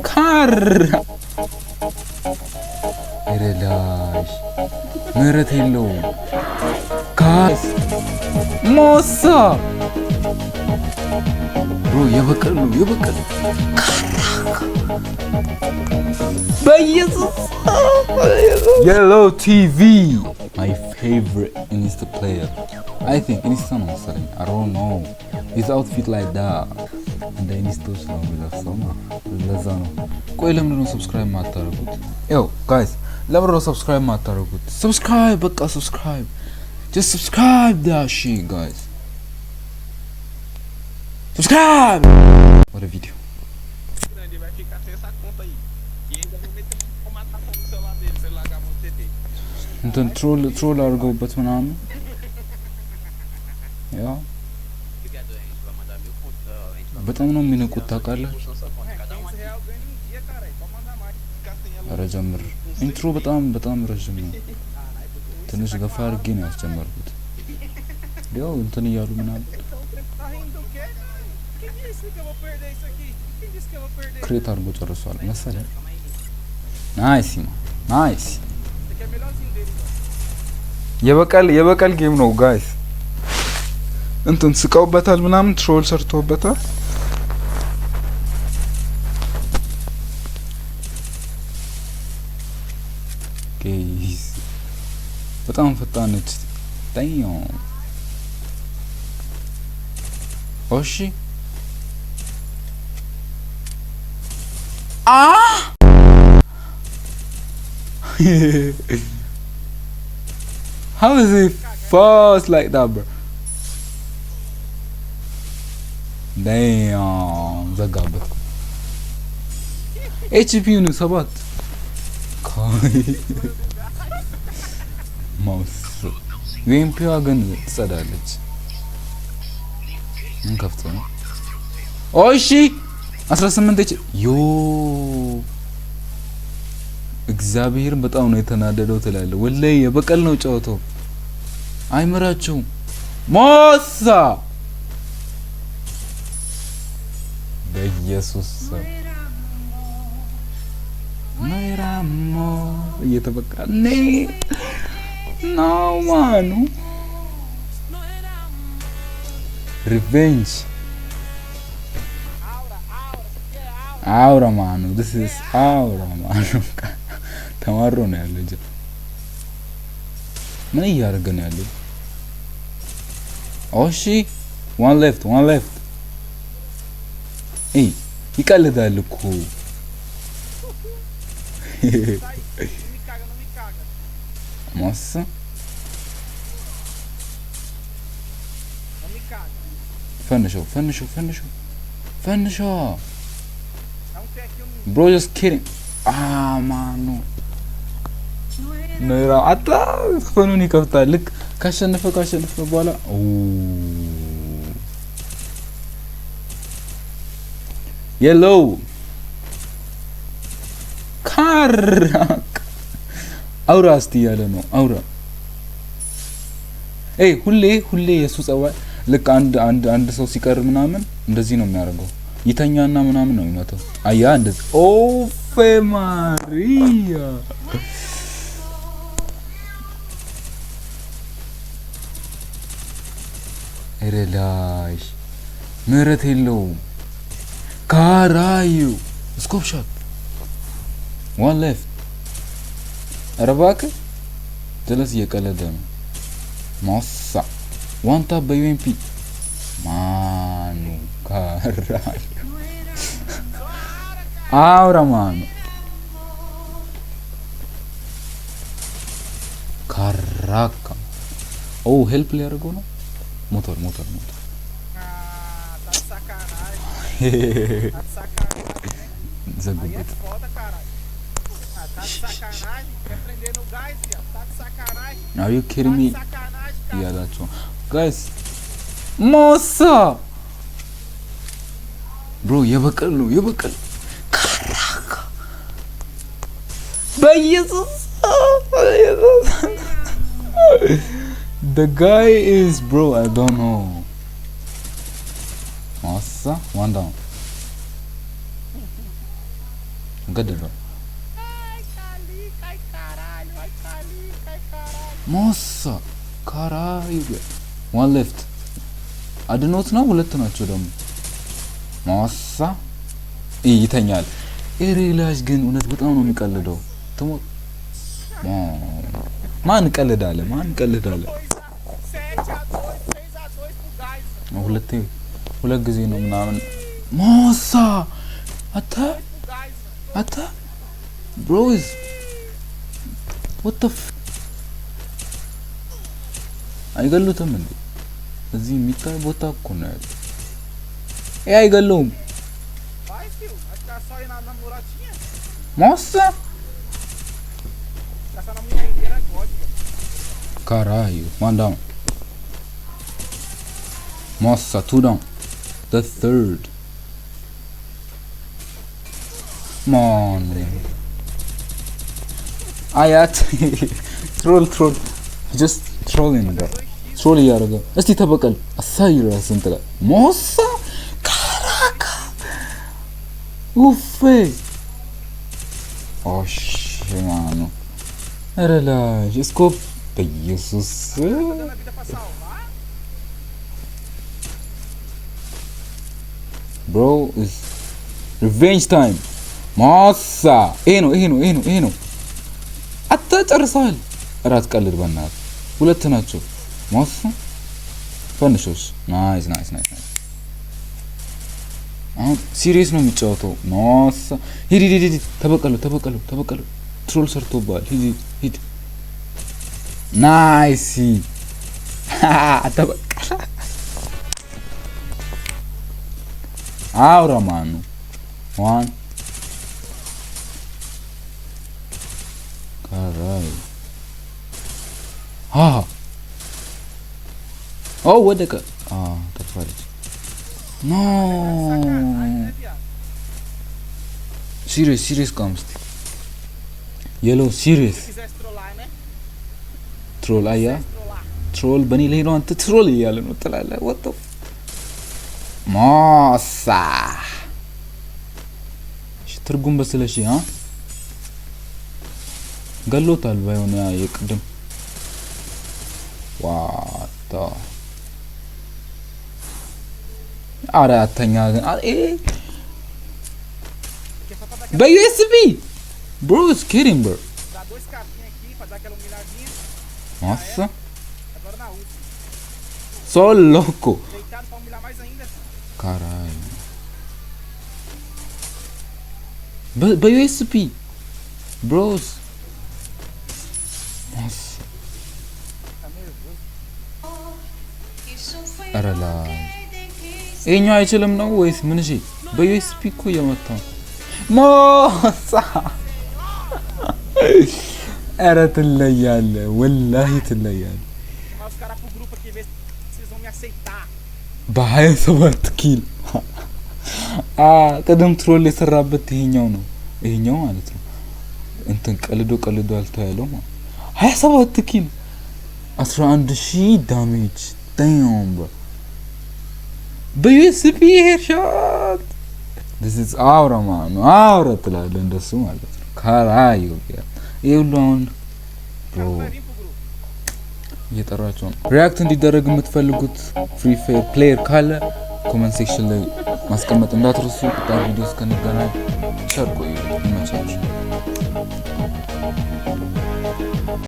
ካራ ረላሽ ምህረት የለውም። ካስ ሞሳ bro የበቀል ነው የበቀል። በኢየሱስ። Yellow TV, my favorite Insta player. I think Insta ነው መሰለኝ። I don't know his outfit like that. እንደ ኢንስታዎች ነው የሚለብሰው። ለዛ ነው። ቆይ ለምንድን ነው subscribe ማታደርጉት? Yo guys, ለምንድን ነው subscribe ማታደርጉት? Subscribe በቃ subscribe, just subscribe that shit, guys, subscribe። ወደ ቪዲዮ። Grande vai ficar sem essa conta aí. E ainda vou meter vou matar fogo no celular dele pra ele largar a mão do TT. እንትን troll አድርገውበት ምናምን ያው Obrigado, a gente vai mandar 1.000 conto. A gente vai በጣም ነው የሚንቁት ታውቃለህ። mandar sua conta, cada um 500 aqui. real ganha em um dia, caralho. Pode mandar mais. Ficar sem ela. ኧረ ጀምር። Intro በጣም በጣም ረዥም ነው። ትንሽ ገፋ አድርጌ ነው ያስጀመርኩት። ያው እንትን እያሉ ምናምን Tá rindo do quê? Quem disse que eu vou perder isso aqui? Quem disse que eu vou perder? Create አድርጎ ጨርሷል መሰለህ። Nice, nice. Esse aqui é melhorzinho dele, então. የበቀል የበቀል game ነው guys። እንትን ስቀውበታል ምናምን troll ሰርተውበታል። Guys, በጣም ፈጣን ነች። Damn. እሺ አ How is it fast like that, bro? Damn, ዘጋበት። HP ነው 7። ማውስ UMP ዋ ግን ትጸዳለች። ምን ከፍቶ ነው? እሺ 18 H yo እግዚአብሔርን በጣም ነው የተናደደው ትላለህ። ወላሂ የበቀል ነው ጨዋታው። አይምራቸውም። ሞሳ በኢየሱስ ስም ናይራሞ እየተበቃ ኔ ናው ማኑ revenge አውራ ማኑ this is አውራ ማኑ። ተማሮ ነው ያለው እንጂ ምን እያደረገ ነው ያለው? እሺ one left, one left። ኤይ ይቀልዳል እኮ። Sai, não me caga, não me caga. ሞሳ Não me caga. ፈንሸው ፈንሸው ፈንሸው ፈንሸው። Dá um pé aqui, um Bro, just kidding. Ah, ማኑ ነራ አጣ ፈኑን ይከፍታል። ልክ ካሸነፈ በኋላ ኦ Yellow ካራክ አውራ እስቲ እያለ ነው። አውራ ኤይ ሁሌ ሁሌ የእሱ ጸባይ ልክ አንድ ሰው ሲቀር ምናምን እንደዚህ ነው የሚያደርገው። ይተኛና ምናምን ነው የሚመታው። አያ እንደዚህ ኦፌ ማሪያ ረላሽ ምህረት የለውም። ካራዩ scope shot, one left። ኧረ እባክህ ጀለስ እየቀለደ ነው። ሞሳ one tap በ UMP ማኑ ካራዩ አውራ ማኑ ካራካ ኦ help ሊያደርገው ነው። ሞቷል ሞቷል ሞቷል። Ah, tá de sacanagem. Tá de sacanagem, né? Aí é ዘጉበት። foda, caralho. Ah, tá de sacanagem. Quer prender no gás, viado? Tá de sacanagem. Are you Tá kidding me de sacanagem, cara. እያላቸው guys። ሞሳ bro የበቀል ነው የበቀል። ካራካ በኢየሱስ በኢየሱስ። The guy is, bro, I don't know. ሞሳ one down. ገደለው። Nossa, caralho. One left. አድኖት ነው። ሁለት ናቸው ደግሞ። Nossa, ይተኛል። ኤሬላሽ ግን እውነት በጣም ነው የሚቀልደው። ማን ቀልዳለ? ማን ቀልዳለ? ሁለቴ ሁለት ጊዜ ነው ምናምን። Nossa, አታ አታ bros, what the አይገሉትም እንዴ? እዚህ የሚታይ ቦታ እኮ ነው ያለው። ይሄ አይገለውም። Vai, filho. Vai ficar só aí na muratinha? Nossa! Ficar só na mulhereira gótica. Caralho. One down. Nossa, two down. The third. Mano. አያት troll troll, just trolling bro. Troll እያደረገ። እስቲ ተበቀል፣ አሳይ ራስን ትላል። Nossa, caraca, ኡፌ ኦሽ mano. ኧረ ላሽ scope በኢየሱስ። Tá dando a vida pra salvar? Bro, is revenge time. Nossa, ይሄ ነው፣ ይሄ ነው፣ ይሄ ነው፣ ይሄ ነው። አታ ጨርሰዋል። እራት አትቀልድ በእናትህ። ሁለት ናቸው። Nossa, ፈንሾስ። Nice, nice, nice, nice። አሁን serious ነው የሚጫወተው። Nossa, ሂድ ሂድ ሂድ፣ ተበቀሉ፣ ተበቀሉ፣ ተበቀሉ። Troll ሰርቶብሃል። ሂድ ሂድ። Nice, ተበቀለ። አውራ mano. One. Caralho. Ah. Oh, ወደቀ። Ah, ጠፋለች። No. Sacanagem, né, viado? Serious, serious ካምስቲ yellow serious. Se quisesse trollar, né? Troll አያ። Se quisesse trollar. Troll በእኔ ላይ ነው። አንተ troll እያለ ነው ትላለህ። What the Nossa, እሺ፣ ትርጉም በስለሺ አ ገሎታል። ባይሆን ያ የቅድም what the አረ አተኛ ግን Porque é só pra dar aquela. በ USP, bro is kidding, bro. Dá dois capinhos aqui pra dar aquela humilhadinha. Nossa. Agora na última. Só louco. Deitado pra humilhar mais ainda. Caralho. በ USP, bros. Nossa. Tá nervoso. ኧረ ላይ ይሄኛው አይችልም ነው ወይስ ምን? እሺ በ USP እኮ እየመታ ነው። Nossa, ኧረ ትለያለህ፣ ወላሂ ትለያለህ። Chamar os caras pro grupo aqui, ver se vocês vão me aceitar. በ27 kill። ቅድም troll የሰራበት ይሄኛው ነው፣ ይሄኛው ማለት ነው። እንትን ቀልዶ ቀልዶ አልተው ያለው ማለት 27 kill፣ 11 ሺህ damage. Damn, bro. በ USP headshot. This is አውራ ማለት ነው። አውራ ትላለህ እንደሱ ማለት ነው። Caralho, ይሄ ሁሉ አሁን bro Cara, vai vir pro grupo. እየጠራቸው ነው። React እንዲደረግ የምትፈልጉት Free Fire player ካለ comment section ላይ ማስቀመጥ እንዳትረሱ። ቀጣይ ቪዲዮ እስከንገናኝ ቸር ቆዩ። ይመቻችሁ።